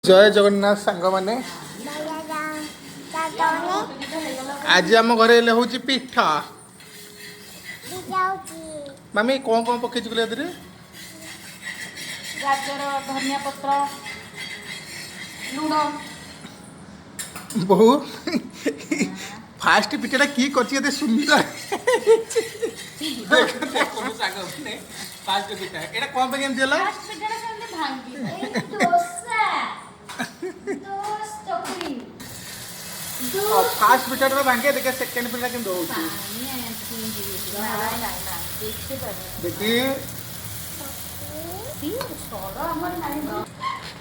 ଜୟ ଜଗନ୍ନାଥ ସାଙ୍ଗମାନେ। ଆଜି ଆମ ଘରେ ହେଲେ ହେଉଛି ପିଠା। ମାମି, କ'ଣ କ'ଣ ପକେଇଛୁ କହିଲେ ଏଥିରେ? ଗାଜର, ଧନିଆ ପତ୍ର, ଲୁଣ। ବୋଉ, ଫାଷ୍ଟ ପିଠାଟା କି କରିଛି? ଏତେ ସୁନ୍ଦର। ଦେଖ, ଦେଖନ୍ତୁ ସାଙ୍ଗମାନେ, ଫାଷ୍ଟ ପିଠା ଏଇଟା କ'ଣ ପାଇଁ ଏମିତି ହେଲା? ଫାଷ୍ଟ ପିଠାଟା ସେମିତି ଭାଙ୍ଗି ଦୋସା, ଚକୁଳି। ଫାଷ୍ଟ ପିଠାଟା ଭାଙ୍ଗେ, ଦେଖିବା ସେକେଣ୍ଡ ପିଠା କେମିତି ହେଉଛି। ନାଇଁ ନାଇଁ ନାଇଁ, ଦେଖିପାରିବ। ଦେଖି। ସର ଆମର ନାହିଁ।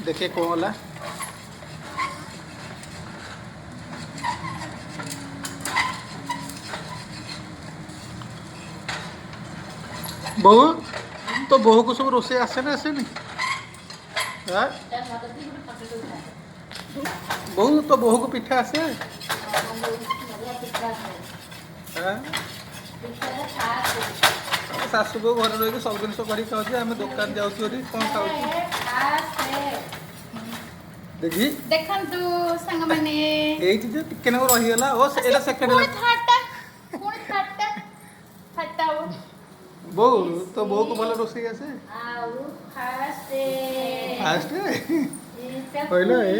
ଦେଖିଏ କ'ଣ ହେଲା। ବୋଉ, ତୋ ବୋହୂକୁ ସବୁ ରୋଷେଇ ଆସେ ନା ଆସେନି? ଆଁ? ବୋଉ, ତୋ ବୋହୂକୁ ପିଠା ଆସେ? ଆଁ? ଶାଶୁ ବୋହୂ ଘରେ ରହିକି ସବୁ ଜିନିଷ କରିକି ଖାଉଛି, ଆମେ ଦୋକାନ ଯାଉଛୁ ବୋଲି କ'ଣ ଖାଉଛୁ ଦେଖି। ଦେଖନ୍ତୁ ସାଙ୍ଗମାନେ। ଏଇଠି ଯେ ଟିକେ ନାକୁ ରହିଗଲା ଓ ଏଇଟା ସେକେଣ୍ଡ ପୁଣି ହେଲା। ଥାର୍ଡଟା, ପୁଣି ଥାର୍ଡଟା, ଥାର୍ଡଟା ହବ। ବୋଉ, ତୋ ବୋଉକୁ ଭଲ ରୋଷେଇ ଆସେ? ଆଉ ଫାଷ୍ଟ ଫାଷ୍ଟ କହିଲ ଏ।